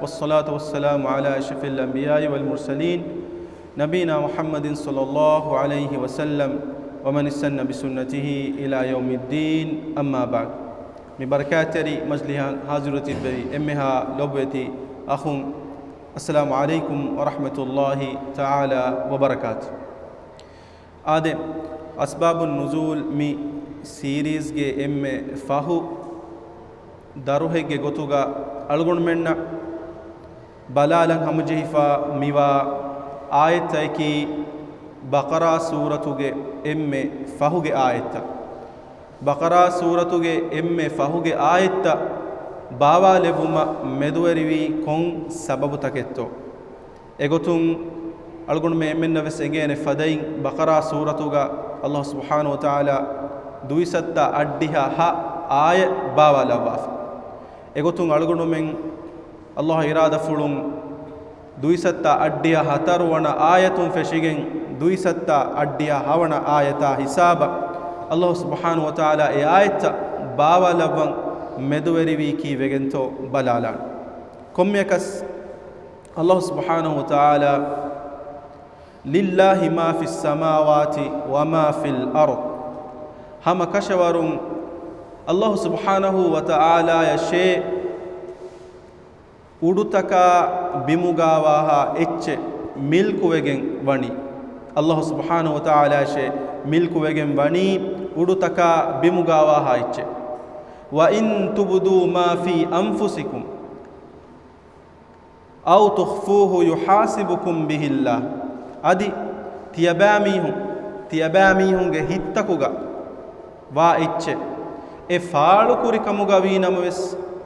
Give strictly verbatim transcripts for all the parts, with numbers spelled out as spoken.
والصلاة والسلام على أشرف الأنبياء والمرسلين نبينا محمد صلى الله عليه وسلم ومن استن بسنته إلى يوم الدين، أما بعد. މި ބަރަކާތްތެރި މަޖްލިހަށް ހާޒިރު ތިއްބެވި އެންމެހާ ލޮބުވެތި އަޚުން، السلام عليكم ورحمة الله تعالى وبركاته. އާދެ، އަސްބާބު ނުޒޫލް މި ސީރީޒްގެ އެންމެ ފަހު ދަރުހެއްގެ ގޮތުގަ އަޅުގަނޑުމެންނަށް ބަލާލަން ހަމަޖެހިފަ މިވާ އާޔަތްތަކީ ބަޤަރާ ސޫރަތުގެ އެންމެ ފަހުގެ އާޔަތްތައް. ބަޤަރާ ސޫރަތުގެ އެންމެ ފަހުގެ އާޔަތްތައް ބާވާލެއްވުމަށް މެދުވެރިވީ ކޮން ސަބަބުތަކެއްތޯ؟ އެގޮތުން އަޅުގަނޑުމެން އެންމެންނަށް ވެސް އެނގޭނެ ފަދައިން، ބަޤަރާ ސޫރަތުގަ ﷲ ސުބްޙާނަހޫ ވަތަޢާލާ ދުއިސައްތަ އަށްޑިހަ ހަ އާޔަތް ބާވާލައްވާފަ. އެގޮތުން އަޅުގަނޑުމެން ﷲ އިރާދަފުޅުން ދުއިސައްތަ އަށްޑިހަ ހަތަރު ވަނަ އާޔަތުން ފެށިގެން، ދުއިސައްތަ އަށްޑިހަ ހަ ވަނަ އާޔަތާ ހިސާބަށް ﷲ ސުބްޙާނަހޫ ވަތަޢާލާ އެ އާޔަތްތައް ބާވާލައްވަން މެދުވެރިވީ ކީއްވެގެންތޯ ބަލާލާން. ކޮންމެއަކަސް ﷲ ސުބްޙާނަހޫ ވަތަޢާލާ، لله ما في السماوات وما في الأرض، ހަމަ ކަށަވަރުން ﷲ ސުބްޙާނަހޫ ވަތަޢާލާޔަށޭ އުޑުތަކާ ބިމުގާވާހާ އެއްޗެއް މިލްކުވެގެން ވަނީ. ﷲ ސުބްޙާނަހޫ ވަތަޢާލާޔަށޭ މިލްކުވެގެން ވަނީ އުޑުތަކާ ބިމުގާވާހާ އެއްޗެއް. وإن تبدوا ما في أنفسكم أو تخفوه يحاسبكم به الله. އަދި ތިޔަބައިމީހުން، ތިޔަބައިމީހުންގެ ހިތްތަކުގަ ވާ އެއްޗެއް އެ ފާޅުކުރިކަމުގަ ވީނަމަވެސް،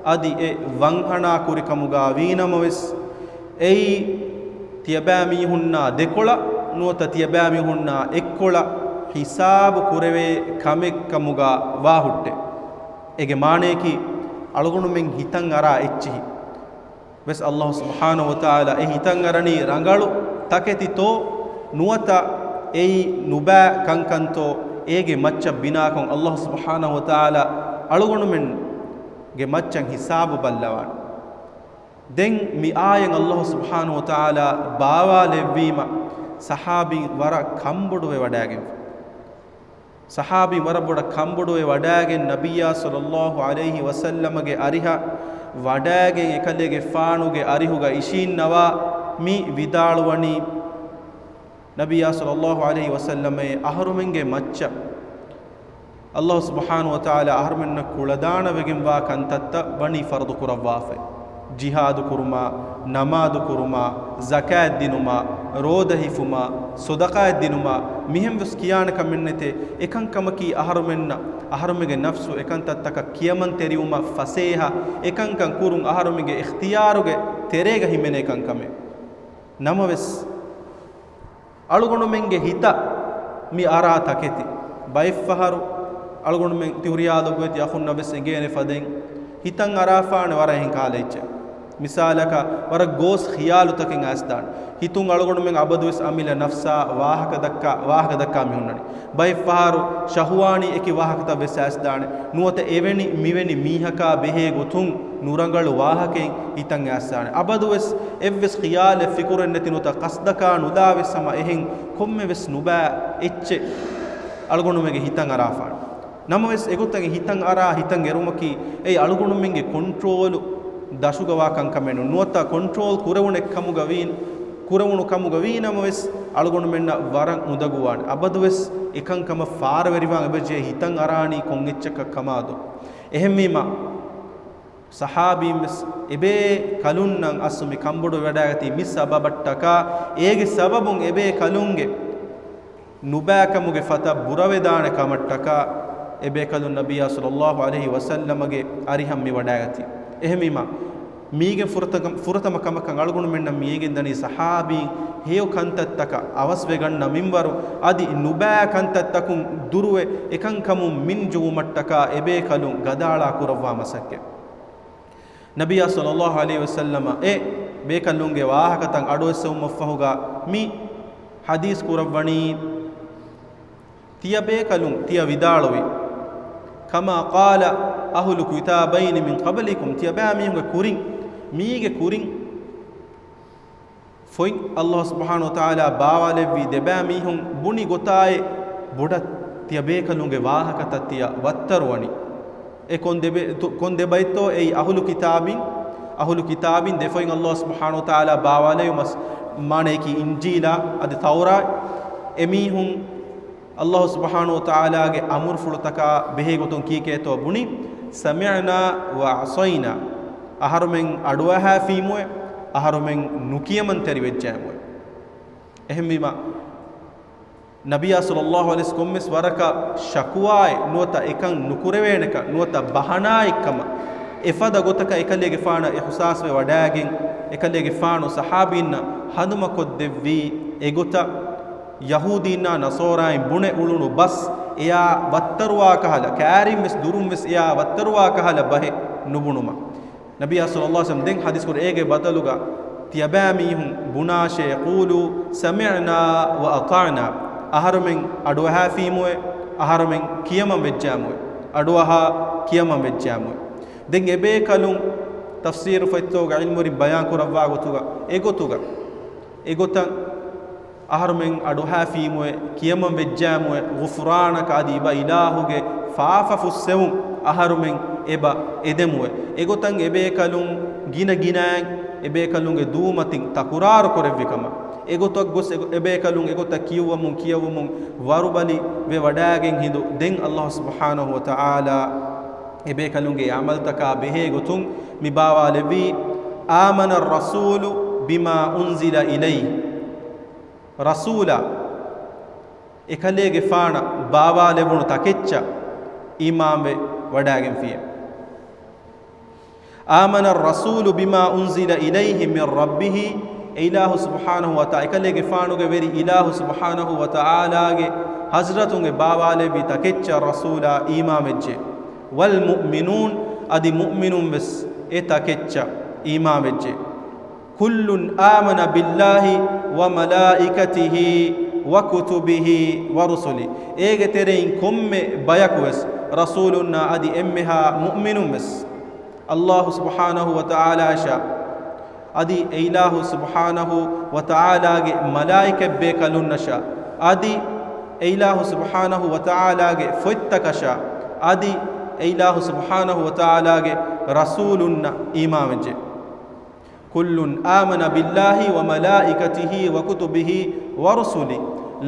އަދި އެ ވަންހަނާ ކުރިކަމުގަ ވީނަމަވެސް، އެއީ ތިޔަބައިމީހުންނާ ދެކޮޅަށް ނުވަތަ ތިޔަބައިމީހުންނާ އެއްކޮޅަށް ހިސާބު ކުރެވޭ ކަމެއްކަމުގަ ވާހުއްޓެ. އޭގެ މާނަޔަކީ، އަޅުގަނޑުމެން ހިތަށް އަރާ އެއްޗިހި ވެސް ﷲ ސުބްޙާނަހޫ ވަތަޢާލާ އެ ހިތަށް އަރަނީ ރަނގަޅު ތަކެތިތޯ ނުވަތަ އެއީ ނުބައި ކަންކަންތޯ، އޭގެ މައްޗަށް ބިނާކޮށް ﷲ ސުބްޙާނަހޫ ވަތަޢާލާ އަޅުގަނޑުމެންގެ މައްޗަށް ހިސާބު ބައްލަވާނެ. ދެން މި އާޔަތް ﷲ ސުބްޙާނަހޫ ވަތަޢާލާ ބާވާލެއްވީމަ، ޞަޙާބީން ވަރަށް ކަންބޮޑުވެވަޑައިގެންފި. ޞަޙާބީން ވަރަށް ބޮޑަށް ކަންބޮޑުވެ ވަޑައިގެން، ނަބިއްޔާ ޞައްލައްލާހު ޢަލައިހި ވަސައްލަމަގެ އަރިހަށް ވަޑައިގެން، އެކަލޭގެފާނުގެ އަރިހުގަ އިށީންނަވާ މި ވިދާޅުވަނީ، ނަބިއްޔާ ޞައްލައްލާހު ޢަލައިހި ވަސައްލަމައޭ، އަހަރުމެންގެ މައްޗަށް ﷲ ސުބްޙާނަހޫ ވަތަޢާލާ އަހަރުމެންނަށް ކުޅަދާނަވެގެންވާ ކަންތައްތައް ވަނީ ފަރުޟު ކުރައްވާފައި. ޖިހާދު ކުރުމާ، ނަމާދު ކުރުމާ، ޒަކާތް ދިނުމާ، ރޯދަ ހިފުމާ، ޞަދަޤާތް ދިނުމާ، މިހެން ވެސް ކިޔާނެ ކަމެއް ނެތޭ. އެކަންކަމަކީ އަހަރުމެންނަށް، އަހަރުމެންގެ ނަފްސު އެކަންތައްތަކަށް ކިޔަމަންތެރިވުމަށް ފަސޭހަ، އެކަންކަން ކުރުން އަހަރުމެންގެ އިޚްތިޔާރުގެ ތެރޭގަ ހިމެނޭ ކަންކަމެއް. ނަމަވެސް، އަޅުގަނޑުމެންގެ ހިތަށް މި އަރާ ތަކެތި، ބައެއްފަހަރު އަޅުގަނޑުމެން ތިހުރިޔާ ލޮބުވެތި އަޚުންނަށް ވެސް އެނގޭނެ ފަދައިން، ހިތަށް އަރާފާނެ ވަރަށް އެހެން ކަހަލަ އެއްޗެއް. މިސާލަކަށް، ވަރަށް ގޯސް ޚިޔާލުތަކެއް އައިސްދާނެ. ހިތުން އަޅުގަނޑުމެން އަބަދުވެސް އަމިއްލަ ނަފްސާ ވާހަކަ ދައްކާ، ވާހަކަ ދައްކާ މި ހުންނަނީ. ބައެއްފަހަރު ޝަހުވާނީ އެކި ވާހަކަތައް ވެސް އައިސްދާނެ. ނުވަތަ އެވެނި މިވެނި މީހަކާ ބެހޭ ގޮތުން ނުރަނގަޅު ވާހަކައެއް ހިތަށް އައިސްދާނެ. އަބަދުވެސް އެއްވެސް ޚިޔާލެއް ފިކުރެއް ނެތި ނުވަތަ ޤަޞްދަކާ ނުލާވެސް ހަމަ އެހެން ކޮންމެވެސް ނުބައި އެއްޗެއް އަޅުގަނޑުމެންގެ ހިތަށް އަރާފާނެ. ނަމަވެސް އެގޮތަށް ހިތަށް އަރާ ހިތަށް އެރުމަކީ އެއީ އަޅުގަނޑުމެންގެ ކޮންޓްރޯލު ދަށުގަވާ ކަންކަމެއް ނޫން. ނުވަތަ ކޮންޓްރޯލް ކުރެވުނެއް ކަމުގަ ވީ، ކުރެވުނު ކަމުގަ ވީ ނަމަވެސް އަޅުގަނޑުމެންނަށް ވަރަށް އުނދަގޫވާނެ. އަބަދުވެސް އެކަންކަމަށް ފާރަވެރިވާން އެބަޖެހޭ ހިތަށް އަރާނީ ކޮން އެއްޗަކަށް ކަމާދޯ. އެހެންވީމަ، ޞަޙާބީން ވެސް އެބޭކަލުންނަށް އަސްލު މި ކަންބޮޑުވެވަޑައިގަތީ މި ސަބަބަށްޓަކާ، އޭގެ ސަބަބުން އެބޭކަލުންގެ ނުބައިކަމުގެ ފަތަށް ބުރަވެދާނެ ކަމަށްޓަކާ، އެބޭކަލުން ނަބިއްޔާ ޞައްލައްލާހު ޢަލައިހި ވަސައްލަމަގެ އަރިހަށް މި ވަޑައިގަތީ. އެހެންވީމަ، މީގެ ފުރަތަމަ، ފުރަތަމަ ކަމަކަށް އަޅުގަނޑުމެންނަށް މި އެނގެންދަނީ ޞަޙާބީން ހެޔޮ ކަންތައްތަކަށް އަވަސްވެގަންނަ މިންވަރު، އަދި ނުބައި ކަންތައްތަކުން ދުރުވެ އެކަންކަމުން މިން ޖެހުމަށްޓަކާ އެބޭކަލުން ގަދައަޅާ ކުރައްވާ މަސައްކަތް. ނަބިއްޔާ ޞައްލައްލާހު ޢަލައިހި ވަސައްލަމަ އެ ބޭކަލުންގެ ވާހަކަތައް އަޑުއެއްސެވުމަށްފަހުގަ މި ޙަދީޘް ކުރައްވަނީ، ތިޔަބޭކަލުން ތިޔަ ވިދާޅުވި، كما قال أهل الكتابين من قبلكم، ތިޔަބައިމީހުންގެ ކުރިން، މީގެ ކުރިން ފޮތް ﷲ ސުބްޙާނަހޫ ވަތަޢާލާ ބާވާލެއްވި ދެބައިމީހުން ބުނި ގޮތާއި ބޮޑަށް ތިޔަބޭކަލުންގެ ވާހަކަތައް ތިޔަ ވައްތަރުވަނީ. އެ ކޮން ދެބެ-، ތު-، ކޮން ދެބައެއްތޯ އެއީ އަހުލު ކިތާބިން، އަހުލު ކިތާބިން ދެފޮތް ﷲ ސުބްޙާނަހޫ ވަތަޢާލާ ބާވާލެވި މަސް-، މާނަޔަކީ އިންޖީލާ އަދި ތައުރާތް. އެމީހުން ﷲ ސުބްޙާނަހޫ ވަތަޢާލާގެ އަމުރުފުޅުތަކާ ބެހޭގޮތުން ކީކޭތޯ ބުނި، ސަމިޢްނާ ވަޢަޞައިނާ. އަހަރުމެން އަޑުއަހާފީމުވެ، އަހަރުމެން ނުކިޔަމަންތެރިވެއްޖާމުވެ. އެހެންވީމަ، ނަބިއްޔާ ޞައްލައްލާހު ޢަލައިހި ވަސައްލަމަ ވެސް ވަރަކަށް ޝަކުވާއެއް ނުވަތަ އެކަން ނުކުރެވޭނެކަން ނުވަތަ ބަހަނާއެއްކަމަށް އެފަދަ ގޮތަކަށް އެކަލޭގެފާނަށް އިޙުސާސްވެ ވަޑައިގެން، އެކަލޭގެފާނު ޞަޙާބީންނަށް ހަނދުމަކޮށްދެއްވީ އެގޮތަށް، ޔަހޫދީންނާ ނަޞާރާއިން ބުނެ އުޅުނު ބަސް އެޔާ ވައްތަރުވާ ކަހަލަ، ކައިރިން ވެސް ދުރުން ވެސް އެޔާ ވައްތަރުވާ ކަހަލަ ބަހެއް ނުބުނުމަށް. ނަބިއްޔާ ޞައްލައްލާހު ޢަލައިހި ވަސައްލަމަ ދެން ޙަދީޘް ކުރި އޭގެ ބަދަލުގަ ތިޔަބައިމީހުން ބުނާށޭ، ޤޫލޫ ސަމިޢްނާ ވައަޠަޢްނާ. އަހަރުމެން އަޑުއަހާފީމުވެ، އަހަރުމެން ކިޔަމަން ވެއްޖާމުވެ. އަޑުއަހާ ކިޔަމަން ވެއްޖާމުވެ. ދެން އެބޭކަލުން ތަފްސީރު ފޮތްތަކުގަ ޢިލްމުވެރިން ބަޔާން ކުރައްވާ ގޮތުގަ، އެގޮތުގަ، އެގޮތަށް އަހަރުމެން އަޑުއަހާފީމުވެ، ކިޔަމަން ވެއްޖާމުވެ، ޣުފްރާނަކަ އަދި އިބަ އިލާހުގެ ފާފަ ފުއްސެވުން އަހަރުމެން އެބަ އެދެމުވެ. އެގޮތަށް އެބޭކަލުން ގިނަ ގިނައިން އެބޭކަލުންގެ ދޫމަތިން ތަކުރާރު ކުރެއްވި ކަމަށް. އެގޮތަށް ގޮސް އެ-، އެބޭކަލުން އެގޮތަށް ކިޔުއްވަމުން ކިޔަވަމުން ވަރުބަލި ވެ ވަޑައިގެން ހިނދު ދެން ﷲ ސުބްޙާނަހޫ ވަތަޢާލާ އެބޭކަލުންގެ ޢަމަލުތަކާ ބެހޭ ގޮތުން މި ބާވާލެއްވީ، آمن الرسول بما أنزل إليه. ރަސޫލާ އެކަލޭގެފާނަށް ބާވާލެވުނު ތަކެއްޗަށް އީމާންވެ ވަޑައިގެންފިޔޭ. آمن الرسول بما أنزل إليه من ربه. އެ އިލާހު ސުބްޙާނަހޫ ވަތަޢާ-، އެކަލޭގެފާނުގެ ވެރި އިލާހު ސުބްޙާނަހޫ ވަތަޢާލާގެ ޙަޟްރަތުން އެ ބާވާލެއްވި ތަކެއްޗަށް ރަސޫލާ އީމާންވެއްޖެ. والمؤمنون، އަދި މުއުމިނުން ވެސް އެ ތަކެއްޗަށް އީމާންވެއްޖެ. كل آمن بالله وملائكته وكتبه ورسله. އޭގެ ތެރެއިން ކޮންމެ ބަޔަކު ވެސް، ރަސޫލުންނާ އަދި އެންމެހާ މުއުމިނުން ވެސް، ﷲ ސުބްޙާނަހޫ ވަތަޢާލާއަށާ އަދި އެ އިލާހު ސުބްޙާނަހޫ ވަތަޢާލާގެ މަލާއިކަތްބޭކަލުންނަށާ އަދި އެ އިލާހު ސުބްޙާނަހޫ ވަތަޢާލާގެ ފޮތްތަކަށާ އަދި އެ އިލާހު ސުބްޙާނަހޫ ވަތަޢާލާގެ ރަސޫލުންނަށް އީމާންވެއްޖެ. كل آمن بالله وملائكته وكتبه ورسله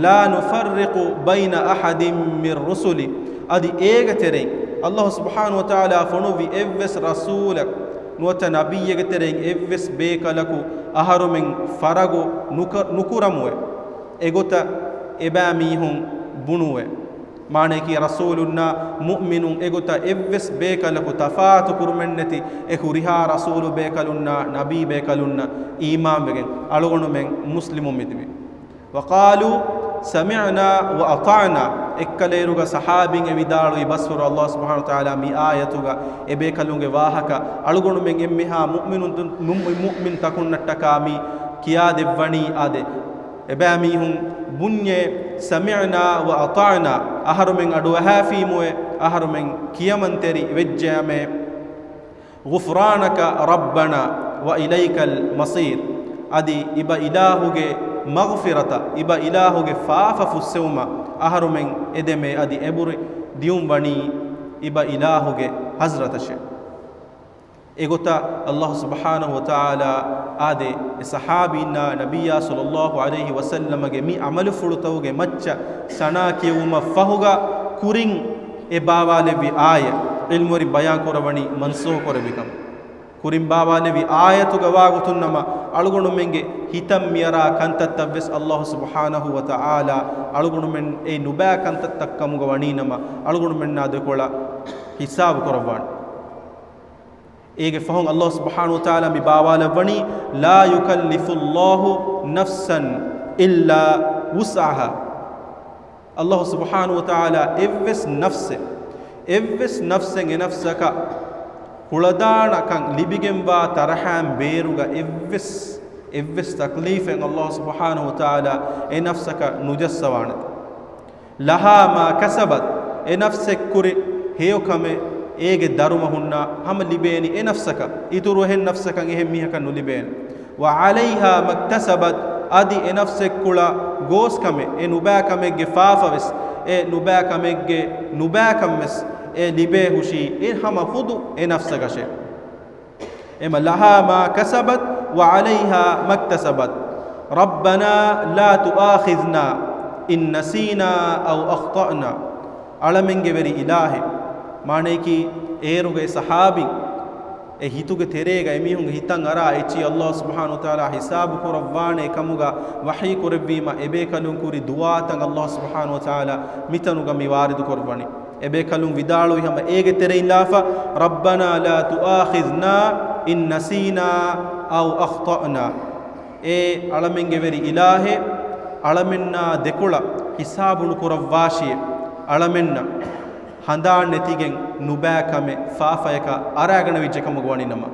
لا نفرق بين أحد من رسله. އަދި އޭގެ ތެރެއިން ﷲ ސުބްޙާނަހޫ ވަތަޢާލާ ފޮނުއްވި އެއްވެސް ރަސޫލެއް ނުވަތަ ނަބިއްޔެއްގެ ތެރެއިން އެއްވެސް ބޭކަލަކު އަހަރުމެން ފަރަގު ނުކަ-، ނުކުރަމުވެ. އެގޮތަށް އެބައިމީހުން ބުނުވެ. މާނަޔަކީ، ރަސޫލުންނާ މުއުމިނުން އެގޮތަށް އެއްވެސް ބޭކަލަކު ތަފާތު ކުރުމެއްނެތި އެ ހުރިހާ ރަސޫލު ބޭކަލުންނާ ނަބީ ބޭކަލުންނަށް އީމާންވެގެން އަޅުގަނޑުމެން މުސްލިމުން މިތިބީ. وقالوا سمعنا وأطعنا. އެއްކަލޭރުގަ ޞަޙާބީން އެ ވިދާޅުވި ބަސްފުޅު ﷲ ސުބްޙާނަހޫ ވަތަޢާލާ މި އާޔަތުގަ އެ ބޭކަލުންގެ ވާހަކަ އަޅުގަނޑުމެން އެންމެހާ މުއުމިނުން-، މު-، މުއުމިންތަކުންނަށްޓަކާ މި ކިޔާދެއްވަނީ އާދެ. އެބައިމީހުން ބުންޏޭ، سمعنا وأطعنا، އަހަރުމެން އަޑުއަހާފީމުވެ، އަހަރުމެން ކިޔަމަންތެރި ވެއްޖެއަމޭ. غفرانك ربنا وإليك المصير. އަދި އިބަ އިލާހުގެ މަޣްފިރަތަށް، އިބަ އިލާހުގެ ފާފަ ފުއްސެވުމަށް އަހަރުމެން އެދެމޭ، އަދި އެބުރި ދިޔުން ވަނީ އިބަ އިލާހުގެ ޙަޟްރަތަށޭ. އެގޮތަށް ﷲ ސުބްޙާނަހޫ ވަތަޢާލާ އާދެ، އެ ޞަޙާބީންނާ ނަބިއްޔާ ޞައްލައްލާހު ޢަލައިހި ވަސައްލަމަގެ މި ޢަމަލުފުޅުތަކުގެ މައްޗަށް ސަނާ ކިޔެވުމަށް ފަހުގަ ކުރިން އެ ބާވާލެއްވި އާޔަތް ޢިލްމުވެރިން ބަޔާން ކުރައްވަނީ މަންސޫޚު ކުރެއްވި ކަމަށް. ކުރިން ބާވާލެއްވި އާޔަތުގަ ވާގޮތުން ނަމަ، އަޅުގަނޑުމެންގެ ހިތަށް މިއަރާ ކަންތައްތައް ވެސް ﷲ ސުބްޙާނަހޫ ވަތަޢާލާ އަޅުގަނޑުމެން އެ ނުބައި ކަންތައްތައް ކަމުގަ ވަނީ ނަމަ، އަޅުގަނޑުމެންނާ ދެކޮޅަށް ހިސާބު ކުރައްވާނެ. އޭގެ ފަހުން ﷲ ސުބްޙާނަހޫ ވަތަޢާލާ މި ބާވާލައްވަނީ، لا يكلف الله نفسا إلا وسعها. ﷲ ސުބްޙާނަހޫ ވަތަޢާލާ އެއްވެސް ނަފްސެއް، އެއްވެސް ނަފްސެއް އެ ނަފްސަކަށް ކުޅަދާނަކަން ލިބިގެންވާ ތަރަހައިން ބޭރުގަ އެއްވެސް، އެއްވެސް ތަކްލީފެއް ﷲ ސުބްޙާނަހޫ ވަތަޢާލާ އެ ނަފްސަކަށް ނުޖައްސަވާނެތެ. لها ما كسبت، އެ ނަފްސެއް ކުރި ހެޔޮ ކަމެއް އޭގެ ދަރުމަ ހުންނަ ހަމަ ލިބޭނީ އެ ނަފްސަކަށް، އިތުރު އެހެން ނަފްސަކަށް އެހެން މީހަކަށް ނުލިބޭނެ. وعليها ما اكتسبت، އަދި އެ ނަފްސެއްކުޅަ ގޯސްކަމެއް، އެ ނުބައިކަމެއްގެ ފާފަވެސް، އެ ނުބައިކަމެއްގެ ނުބައިކަންވެސް އެ ލިބޭ ހުށީ އެ ހަމަ ޚުދު އެ ނަފްސަކަށެ. އެމަ لها ما كسبت وعليها ما اكتسبت. ربنا لا تؤاخذنا إن نسينا أو أخطأنا. އަޅަމެންގެ ވެރި އިލާހެއް، މާނަޔަކީ އޭރުގެ ސަހާބީ އެ ހިތުގެ ތެރޭގަ އެމީހުންގެ ހިތަށް އަރާ އެއްޗި އައްލާހު ސުބްޙާނަހު ވަތަޢާލާ ހިސާބު ކުރައްވާނެ ކަމުގަ ވަޙީ ކުރެއްވީމަ، އެބޭކަލުން ކުރި ދުޢާތައް އައްލާހު ސުބްޙާނަހު ވަތަޢާލާ މިތަނުގަ މި ވާރިދު ކުރައްވަނީ. އެބޭކަލުން ވިދާޅުވި ހަމަ އޭގެ ތެރެއިން ލާފަ، ربنا لا تؤاخذنا إن نسينا أو أخطأنا. އޭ އަޅަމެންގެ ވެރި އިލާހެއް، އަޅަމެންނާ ދެކޮޅަށް ހިސާބު ނުކުރައްވާށިއޭ. އަޅަމެންނަށް ހަނދާން ނެތިގެން ނުބައި ކަމެއް ފާފަޔަކަށް އަރާގަނެވިއްޖެ ކަމުގަ ވަނީނަމަ،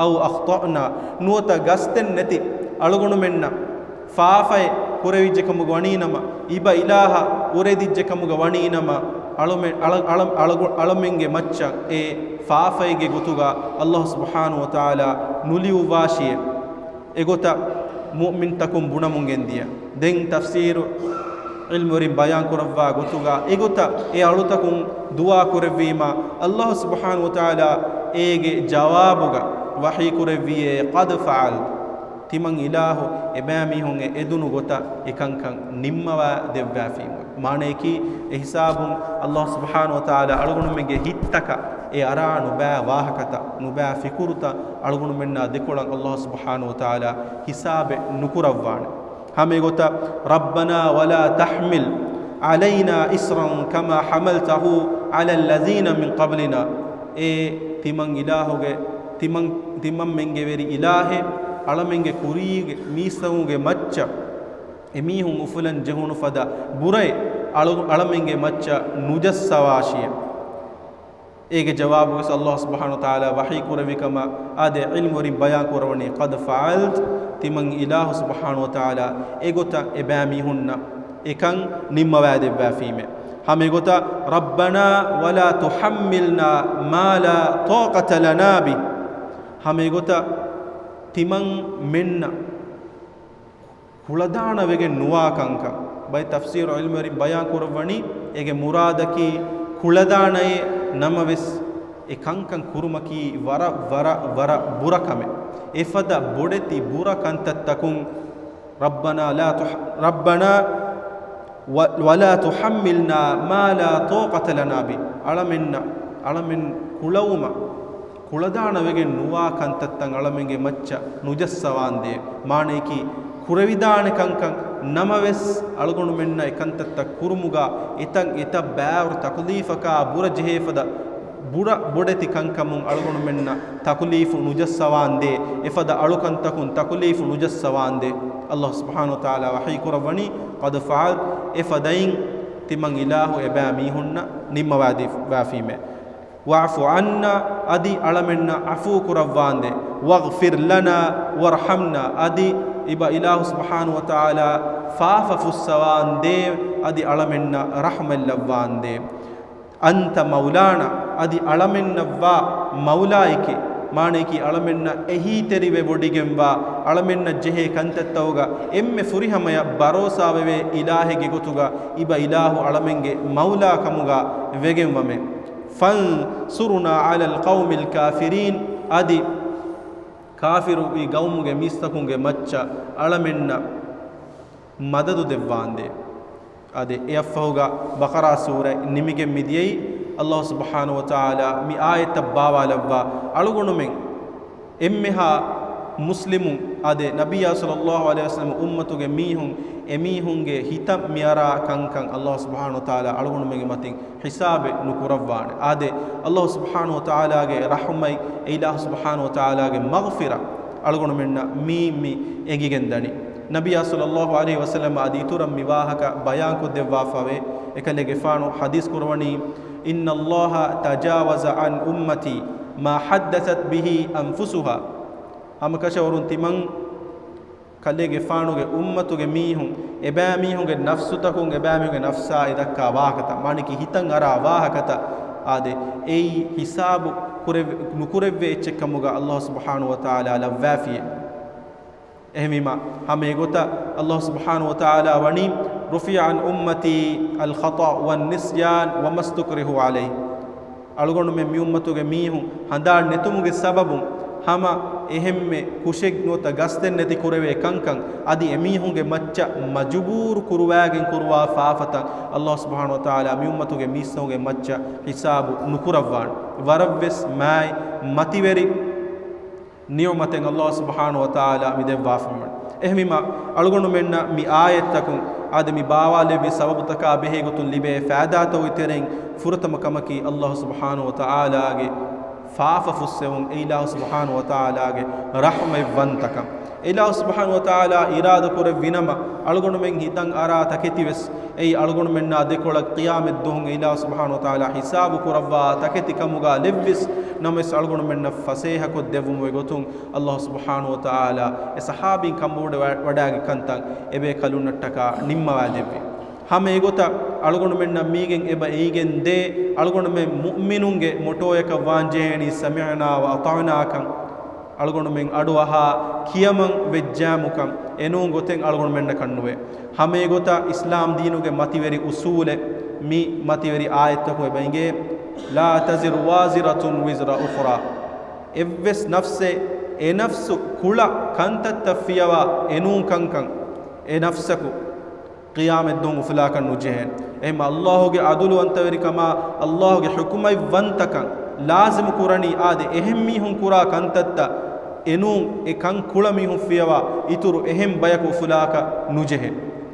أو أخطأنا، ނުވަތަ ގަސްތެއް ނެތި އަޅުގަނޑުމެންނަށް ފާފައެއް ކުރެވިއްޖެ ކަމުގަ ވަނީނަމަ، އިބަ އިލާހަށް އުރެދިއްޖެ ކަމުގަ ވަނީނަމަ، އަޅުމެ-، އަޅަ-، އަޅަ-، އަޅަގު-، އަޅަމެންގެ މައްޗަށް އެ ފާފައިގެ ގޮތުގަ އައްލާހު ސުބްޙާނަހު ވަތަޢާލާ ނުލިޔުއްވާށިއޭ. އެގޮތަށް މުއުމިންތަކުން ބުނަމުން ގެންދިޔަ. ދެން ތަފްސީރު ޢިލްމުވެރިން ބަޔާން ކުރައްވާ ގޮތުގަ އެގޮތަށް އެ އަޅުތަކުން ދުޢާ ކުރެއްވީމަ، އައްލާހު ސުބްޙާނަހު ވަތަޢާލާ އޭގެ ޖަވާބުގަ ވަޙީ ކުރެއްވިއޭ، قد فعلت، ތިމަން އިލާހު އެބައިމީހުން އެ އެދުނު ގޮތަށް އެކަންކަން ނިންމަވާ ދެއްވާފީމު. މާނަޔަކީ އެ ހިސާބުން އައްލާހު ސުބްޙާނަހު ވަތަޢާލާ އަޅުގަނޑުމެންގެ ހިތްތަކަށް އެ އަރާ ނުބައި ވާހަކަތައް، ނުބައި ފިކުރުތައް އަޅުގަނޑުމެންނާ ދެކޮޅަށް އައްލާހު ސުބްޙާނަހު ވަތަޢާލާ ހިސާބެއް ނުކުރައްވާނެ. ހަމަ އެގޮތަށް، ربنا ولا تحمل علينا إصرا كما حملته على الذين من قبلنا. އޭ ތިމަން އިލާހުގެ، ތިމަން، ތިމަންމެންގެ ވެރި އިލާހެއް، އަޅަމެންގެ ކުރީގެ މީސްތަކުންގެ މައްޗަށް އެމީހުން އުފުލަން ޖެހުނު ފަދަ ބުރައެއް އަޅު-، އަޅަމެންގެ މައްޗަށް ނުޖައްސަވާށިއެވެ. އޭގެ ޖަވާބުވެސް އައްލާހު ސުބްޙާނަހު ވަތަޢާލާ ވަޙީ ކުރެއްވި ކަމަށް އާދެ، ޢިލްމުވެރިން ބަޔާން ކުރައްވަނީ، قد فعلت، ތިމަން އިލާހު ސުބްޙާނަހު ވަތަޢާލާ އެގޮތަށް އެބައިމީހުންނަށް އެކަން ނިންމަވާދެއްވާފީމެ. ހަމަ އެގޮތަށް، ربنا ولا تحملنا ما لا طاقة لنا به. ހަމަ އެގޮތަށް ތިމަންމެންނަށް ކުޅަދާނަވެގެން ނުވާ ކަންކަން. ބައެއް ތަފްސީރު ޢިލްމުވެރިން ބަޔާން ކުރައްވަނީ، އޭގެ މުރާދަކީ ކުޅަދާނައޭ، ނަމަވެސް އެ ކަންކަން ކުރުމަކީ ވަރަށް، ވަރަށް، ވަރަށް ބުރަ ކަމެއް. އެފަދަ ބޮޑެތި ބުރަ ކަންތައްތަކުން، ربنا لا تح-، ربنا و-، ولا تحملنا ما لا طاقة لنا به. އަޅަމެންނަށް، އަޅަމެން ކުޅަވުމަށް ކުޅަދާނަވެގެން ނުވާ ކަންތައްތައް އަޅަމެންގެ މައްޗަށް ނުޖައްސަވާނދޭ. މާނަޔަކީ، ކުރެވިދާނެ ކަންކަން ނަމަވެސް، އަޅުގަނޑުމެންނަށް އެ ކަންތައްތައް ކުރުމުގަ އެތައް އެތައް ބާރު ތަކުލީފަކާ ބުރަ ޖެހޭ ފަދަ ބުރަ ބޮޑެތި ކަންކަމުން އަޅުގަނޑުމެންނަށް ތަކުލީފު ނުޖައްސަވާނދޭ. އެފަދަ އަޅުކަންތަކުން ތަކުލީފު ނުޖައްސަވާނދޭ. އައްލާހު ސުބްޙާނަހު ވަތަޢާލާ ވަޙީ ކުރައްވަނީ، قد فعلت، އެފަދައިން ތިމަން އިލާހު އެބައިމީހުންނަށް ނިންމަވާދީ-، ވާފީމޭ. واعف عنا، އަދި އަޅަމެންނަށް ޢަފޫ ކުރައްވާނދޭ. واغفر لنا وارحمنا، އަދި އިބަ އިލާހު ސުބްޙާނަހު ވަތަޢާލާ ފާފަ ފުއްސަވާނދޭ، އަދި އަޅަމެންނަށް ރަޙްމަތް ލައްވާނދޭ. أنت مولانا، އަދި އަޅަމެންނަށްވާ މައުލާއެކޭ. މާނަޔަކީ އަޅަމެންނަށް އެހީތެރިވެވޮޑިގެންވާ، އަޅަމެންނަށް ޖެހޭ ކަންތައްތައުގަ އެންމެ ފުރިހަމަޔަށް ބަރޯސާވެވޭ އިލާހެއްގެ ގޮތުގަ އިބަ އިލާހު އަޅަމެންގެ މައުލާ ކަމުގަ ވެގެންވަމޭ. فانصرنا على القوم الكافرين، އަދި ކާފިރުވި ގައުމުގެ މީސްތަކުންގެ މައްޗަށް އަޅަމެންނަށް މަދަދު ދެއްވާނދޭ. އާދެ، އެއަށްފަހުގަ ބަޤަރާ ސޫރަ ނިމިގެން މިދިޔައީ، އައްލާހު ސުބްޙާނަހު ވަތަޢާލާ މި އާޔަތްތައް ބާވާލައްވާ އަޅުގަނޑުމެން އެންމެހާ މުސްލިމުން، އާދެ، ނަބިއްޔާ ޞައްލައްލާހު ޢަލައިހި ވަސައްލަމަ އުއްމަތުގެ މީހުން، އެމީހުންގެ ހިތަށް މިއަރާ ކަންކަން އައްލާހު ސުބްޙާނަހު ވަތަޢާލާ އަޅުގަނޑުމެންގެ މަތިން ހިސާބެއް ނުކުރައްވާނެ. އާދެ، އައްލާހު ސުބްޙާނަހު ވަތަޢާލާގެ ރަޙުމަތް، އެ އިލާހު ސުބްޙާނަހު ވަތަޢާލާގެ މަޣްފިރަތް އަޅުގަނޑުމެންނަށް މީ މި އެނގިގެން ދަނީ. ނަބިއްޔާ ޞައްލައްލާހު ޢަލައިހި ވަސައްލަމަ އަދި އިތުރަށް މި ވާހަކަ ބަޔާންކޮށްދެއްވާފަވޭ. އެކަލޭގެފާނު ޙަދީޘް ކުރަވަނީ، إن الله تجاوز عن أمتي ما حدثت به أنفسها. ހަމަކަށަވަރުން ތިމަން ކަލޭގެފާނުގެ އުއްމަތުގެ މީހުން، އެބައިމީހުންގެ ނަފްސުތަކުން، އެބައިމީހުންގެ ނަފްސާ އެ ދައްކާ ވާހަކަތައް، މާނައަކީ ހިތަށް އަރާ ވާހަކަތައް، އާދެ، އެއީ ހިސާބު ކުރެވި-، ނުކުރެއްވޭ އެއްޗެއް ކަމުގަ އައްލާހު ސުބްޙާނަހު ވަތަޢާލާ ލައްވާފިއޭ. އެހެންވީމާ، ހަމަ އެގޮތަށް ﷲ ސުބްޙާނަހޫ ވަތަޢާލާ ވަނީ، "رفع عن أمتي الخطأ والنسيان وما استكرهوا عليه." އަޅުގަނޑުމެން މި އުއްމަތުގެ މީހުން ހަނދާން ނެތުމުގެ ސަބަބުން ހަމަ އެހެންމެ ކުށެއް ނުވަތަ ގަސްތެއް ނެތި ކުރެވޭ ކަންކަން އަދި އެމީހުންގެ މައްޗަށް މަޖުބޫރު ކުރުވާގެން ކުރުވާ ފާފަތައް ﷲ ސުބްޙާނަހޫ ވަތަޢާލާ މި އުއްމަތުގެ މީސްތަކުގެ މައްޗަށް ހިސާބު ނުކުރައްވާނެ. ވަރަށްވެސް މާތް މަތިވެރި ނިޢުމަތެއް ﷲ ސުބްޙާނަހޫ ވަތަޢާލާ މި ދެއްވާފައިވަނީ. އެހެންވީމާ، އަޅުގަނޑުމެންނަށް މި އާޔަތްތަކުން އަދި މި ބާވާލެއްވި ސަބަބުތަކާ ބެހޭގޮތުން ލިބޭ ފައިދާތަކުގެ ތެރެއިން ފުރަތަމަ ކަމަކީ، ﷲ ސުބްޙާނަހޫ ވަތަޢާލާގެ ފާފަ ފުއްސެވުން، އެ އިލާހު ސުބްޙާނަހޫ ވަތަޢާލާގެ ރަޙްމަތްވަންތަކަން. އެ އިލާހު ސުބްޙާނަހޫ ވަތަޢާލާ އިރާދަކުރެއްވިނަމަ، އަޅުގަނޑުމެން ހިތަށް އަރާ ތަކެތިވެސް އެއީ އަޅުގަނޑުމެންނާ ދެކޮޅަށް ޤިޔާމަތްދުވަހު އިލާހު ސުބްޙާނަހޫ ވަތަޢާލާ ހިސާބު ކުރައްވާ ތަކެތި ކަމުގަ ލެއްވިސް ނަމަވެސް، އަޅުގަނޑުމެންނަށް ފަސޭހަކޮށް ދެއްވުމުގެ ގޮތުން ﷲ ސުބްޙާނަހޫ ވަތަޢާލާ އެ ޞަޙާބީން ކަންބޮޑުވެ ވަޑައިގެން ކަންތައް އެބޭކަލުންނަށްޓަކާ ނިންމަވާ ދެއްވި. ހަމަ އެގޮތަށް އަޅުގަނޑުމެންނަށް މީގެން އެބަ އެއިގެން ދޭ، އަޅުގަނޑުމެން މުއުމިނުންގެ މޮޓޯއަކަށް ވާން ޖެހޭނީ ސަމިޢްނާ ވަ އަޠަޢްނާ ކަން. އަޅުގަނޑުމެން އަޑުއަހާ ކިޔަމަން ވެއްޖާމުކަން އެނޫން ގޮތެއް އަޅުގަނޑުމެންނަކަށް ނުވޭ. ހަމައެގޮތަށް އިސްލާމް ދީނުގެ މަތިވެރި އުސޫލެއް މި މަތިވެރި އާޔަތްތަކުން އެބަ އިނގޭ، "لا تزر وازرة وزر أخرى." އެއްވެސް ނަފްސެއް އެ ނަފްސު ކުޅަ ކަންތައްތައް ފިޔަވާ އެނޫން ކަންކަން އެ ނަފްސަކު ޤިޔާމަތްދުވަހު އުފުލާކަށް ނުޖެހޭނެ. އެހެންމަ ﷲ ގެ ޢަދުލުވަންތަވެރިކަމާ، ﷲ ގެ ޙުކުމަތްވަންތަކަން ލާޒިމު ކުރަނީ އާދެ، އެހެން މީހުން ކުރާ ކަންތައްތައް އެނޫން، އެ ކަން ކުޅަ މީހުން ފިޔަވާ އިތުރު އެހެން ބަޔަކު އުފުލާކަށް ނުޖެހޭ.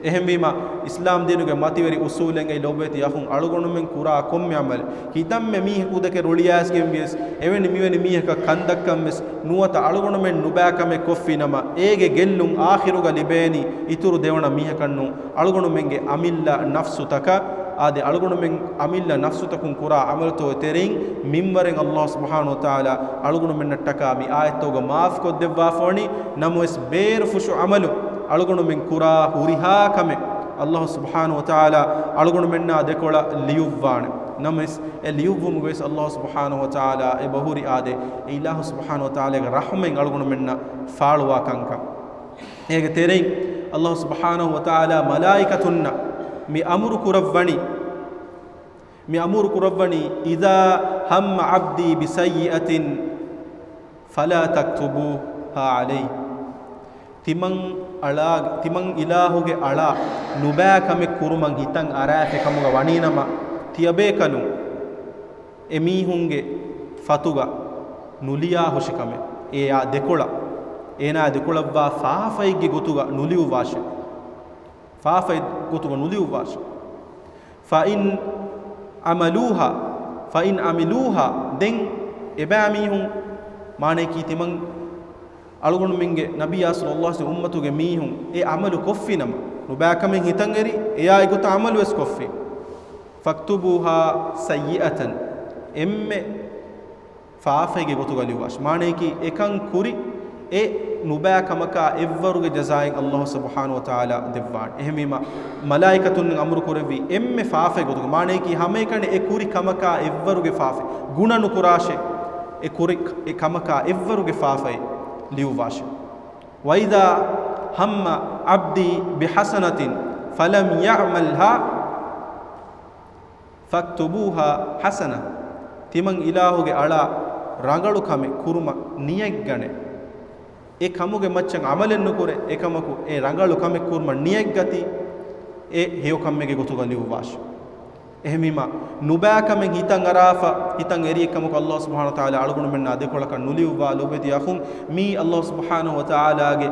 އެހެންވީމަ، އިސްލާމް ދީނުގެ މަތިވެރި އުސޫލެއްގައި ލޯބިވެތި އަޚުން، އަޅުގަނޑުމެން ކުރާ ކޮންމެ ޢަމަލެއް، ކިތަންމެ މީހަކު ދެކެ ރުޅިއައިސްގެން ވިޔަސް، އެވެނި މިވެނި މީހަކަށް ކަންދައްކަން ވެސް ނުވަތަ އަޅުގަނޑުމެން ނުބައި ކަމެއް ކޮށްފި ނަމަ، އޭގެ ގެއްލުން އާޚިރުގަ ލިބޭނީ އިތުރު ދެވަނަ މީހަކަށް ނޫން. އަޅުގަނޑުމެންގެ އަމިއްލަ ނަފްސުތަކަށް، އާދެ، އަޅުގަނޑުމެން އަމިއްލަ ނަފްސުތަކުން ކުރާ ޢަމަލުތަކުގެ ތެރެއިން މިންވަރެއް ﷲ ސުބްޙާނަހޫ ވަތަޢާލާ އަޅުގަނޑުމެންނަށްޓަކާ މި އާޔަތްތަކުގަ މާފުކޮށްދެއްވާފަވަނީ. ނަމަވެސް، ބޭރުފުށު ޢަމަލު އަޅުގަނޑުމެން ކުރާ ހުރިހާ ކަމެއް ﷲ ސުބްޙާނަހޫ ވަތަޢާލާ އަޅުގަނޑުމެންނާ ދެކޮޅަށް ލިޔުއްވާނެ. ނަމަވެސް، އެ ލިޔުއްވުމުގަވެސް ﷲ ސުބްޙާނަހޫ ވަތަޢާލާ އެބަހުރި އާދެ، އެ އިލާހު ސުބްޙާނަހޫ ވަތަޢާލާގެ ރަޙްމަތް އަޅުގަނޑުމެންނަށް ފާޅުވާ ކަންކަން. އޭގެ ތެރެއިން ﷲ ސުބްޙާނަހޫ ވަތަޢާލާ މަލާއިކަތުންނަށް މި އަމުރު ކުރައްވަނީ، މި އަމުރު ކުރައްވަނީ، "إذا هم عبدي بسيئة فلا تكتبوها عليه." ތިމަން އަޅާ، ތިމަން އިލާހުގެ އަޅާ ނުބައި ކަމެއް ކުރުމަށް ހިތަށް އަރާފަ ކަމުގަ ވަނީނަމަ، ތިޔަބޭކަލުން އެމީހުންގެ ފަތުގަ ނުލިޔާ ހުށި ކަމެއް، އެއާ ދެކޮޅަށް، އޭނާ ދެކޮޅަށްވާ ފާފައެއްގެ ގޮތުގަ ނުލިޔުއްވާށެ. ފާފައެއް ގޮތުގަ ނުލިޔުއްވާށެ. فإن عملوها، فإن عملوها، ދެން އެބައިމީހުން، މާނަޔަކީ ތިމަން އަޅުގަނޑުމެންގެ ނަބިއްޔާ ޞައްލައްލާހު ޢަލައިހި ވަސައްލަމް އުއްމަތުގެ މީހުން އެ ޢަމަލު ކޮށްފިނަމަ، ނުބައިކަމެއް ހިތަށް އެރި، އެއާ އެގޮތަށް ޢަމަލު ވެސް ކޮށްފި. فاكتبوها سيئة، އެންމެ ފާފައިގެ ގޮތުގަ ލިޔުއްވާށި. މާނަޔަކީ، އެކަން ކުރި އެ ނުބައި ކަމަކާ އެއްވަރުގެ ޖަޒާއެއް ﷲ ސުބްޙާނަހޫ ވަތަޢާލާ ދެއްވާނެ. އެހެންވީމަ، މަލާއިކަތުން އަމުރު ކުރެއްވީ އެންމެ ފާފައިގެ ގޮތުގަ، މާނަޔަކީ، ހަމައެކަނި އެ ކުރި ކަމަކާ އެއްވަރުގެ ފާފަ، ގުނަ ނުކުރާށޭ، އެ ކުރި އެ ކަމަކާ އެއްވަރުގެ ފާފައެއް ލިޔުއްވާށޭ. وإذا هم عبدي بحسنة فلم يعملها فاكتبوها حسنة. ތިމަން އިލާހުގެ އަޅާ ރަނގަޅު ކަމެއް ކުރުމަށް ނިޔަތްގަނެ، އެ ކަމުގެ މައްޗަށް ޢަމަލެއް ނުކުރޭ، އެކަމަކު އެ ރަނގަޅު ކަމެއް ކުރުމަށް ނިޔަތްގަތީ، އެ ހެޔޮ ކަމެއްގެ ގޮތުގަ ލިޔުއްވާށި. އެހެންވީމަ، ނުބައިކަމެއް ހިތަށް އަރާފަ، ހިތަށް އެރިއެއްކަމަކު ﷲ ސުބްޙާނަހޫ ވަތަޢާލާ އަޅުގަނޑުމެންނާ ދެކޮޅަކަށް ނުލިޔުއްވާ. ލޯބިވެތި އަޚުން، މީ ﷲ ސުބްޙާނަހޫ ވަތަޢާލާގެ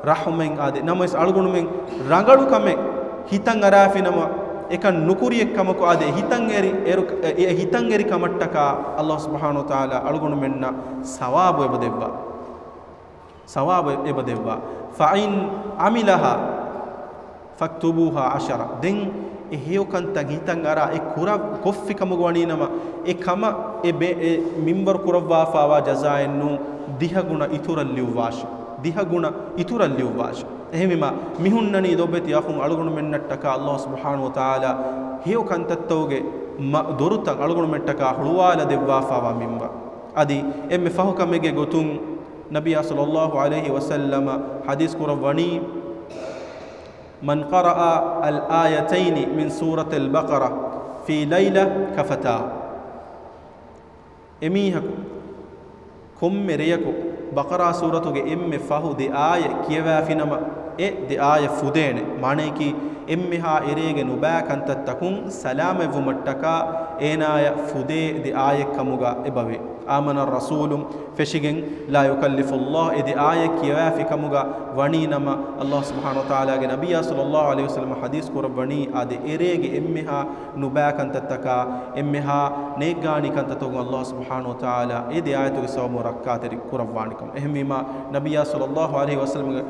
ރަޙުމަތް އާދެ. ނަމަވެސް އަޅުގަނޑުމެން ރަނގަޅު ކަމެއް ހިތަށް އަރާފިނަމަ، އެކަން ނުކުރިއެއްކަމަކު އާދެ، ހިތަށް އެރި، އެރު، އެ، އެ ހިތަށް އެރި ކަމަށްޓަކާ ﷲ ސުބްޙާނަހޫ ވަތަޢާލާ އަޅުގަނޑުމެންނަށް ސަވާބު އެބަ ދެއްވާ. ސަވާބު އެބަ ދެއްވާ. فإن عملها فاكتبوها عشرا. ދެން އެ ހެޔޮކަންތައް ހިތަށް އަރާ އެ ކުރަ، ކޮށްފި ކަމުގަ ވަނީނަމަ، އެ ކަމަށް އެ ބެ، އެ މިންވަރު ކުރައްވާފާވާ ޖަޒާއެއް ނޫން، ދިހަ ގުނަ އިތުރަށް ލިޔުއްވާށި. ދިހަ ގުނަ އިތުރަށް ލިޔުއްވާށި. އެހެންވީމަ، މިހުންނަނީ ލޯބިވެތި އަޚުން، އަޅުގަނޑުމެންނަށްޓަކާ ﷲ ސުބްޙާނަހޫ ވަތަޢާލާ ހެޔޮ ކަންތައްތަކުގެ މަ، ދޮރުތައް އަޅުގަނޑުމެންޓަކާ ހުޅުވާލަ ދެއްވާފާވާ މިންވަރު. އަދި އެންމެ ފަހު ކަމެއްގެ ގޮތުން، ނަބިއްޔާ ޞައްލައްލާހު ޢަލައިހި ވަސައްލަމަ ޙަދީޘް ކުރައްވަނީ، "من قرأ الآيتين من سورة البقرة في ليلة كفتاه." އެމީހަކު ކޮންމެ ރެޔަކު ބަޤަރާ ސޫރަތުގެ އެންމެ ފަހު ދެ އާޔަތް ކިޔަވާފިނަމަ، އެ ދެ އާޔަތް ފުދޭނެ. މާނަޔަކީ، އެންމެހާ އެރޭގެ ނުބައި ކަންތައްތަކުން ސަލާމަތްވުމަށްޓަކާ އޭނާޔަށް ފުދޭ ދެ އާޔަތް ކަމުގަ އެބަވޭ. އާމަނަ ރަސޫލު ފެށިގެން، "لا يكلف الله" އެ ދެ އާޔަތް ކިޔަވާފި ކަމުގަ ވަނީ ނަމަ، ﷲ ސުބްޙާނަހޫ ވަތަޢާލާގެ ނަބިއްޔާ ޞައްލައްލާހު ޢަލައިހި ވަސައްލަމަ ޙަދީޘް ކުރައްވަނީ، އާ ދެ އެރޭގެ އެންމެހާ ނުބައި ކަންތައްތަކާ، އެންމެހާ ނޭއްގާނީ ކަންތައްތަކުން ﷲ ސުބްޙާނަހޫ ވަތަޢާލާ އެ ދެ އާޔަތުގެ ސަބަބުން ރައްކާތެރި ކުރައްވާނެ ކަމަށް. އެހެންވީމާ، ނަބިއްޔާ ޞައްލައްލާހު ޢަލައިހި ވަސައްލަމަގެ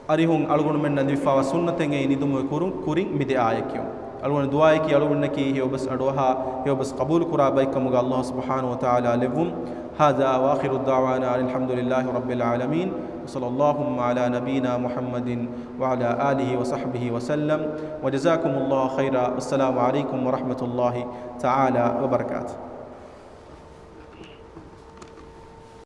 އަރިހުން އަޅުގަނޑުމެންނަށް ލިބިފައިވާ ސުންނަތެއް އެއީ ނިދުމުގެ ކުރުން، ކުރިން މި ދެ އާޔަތް ކިޔުން. އަޅުގަނޑު ދުޢާއަކީ އަޅުގަނޑަކީ ހެޔޮބަސް އަޑުއަހާ، ހެޔޮބަސް ޤަބޫލު ކުރާ ބައެއްކަމުގަ ﷲ ސުބްޙާނަހޫ ވަތަޢާލާ ލެއްވުން. هذا وآخر دعوانا أن الحمد لله رب العالمين، وصلى اللهم على نبينا محمد وعلى آله وصحبه وسلم، وجزاكم الله خيرا، والسلام عليكم ورحمة الله تعالى وبركاته.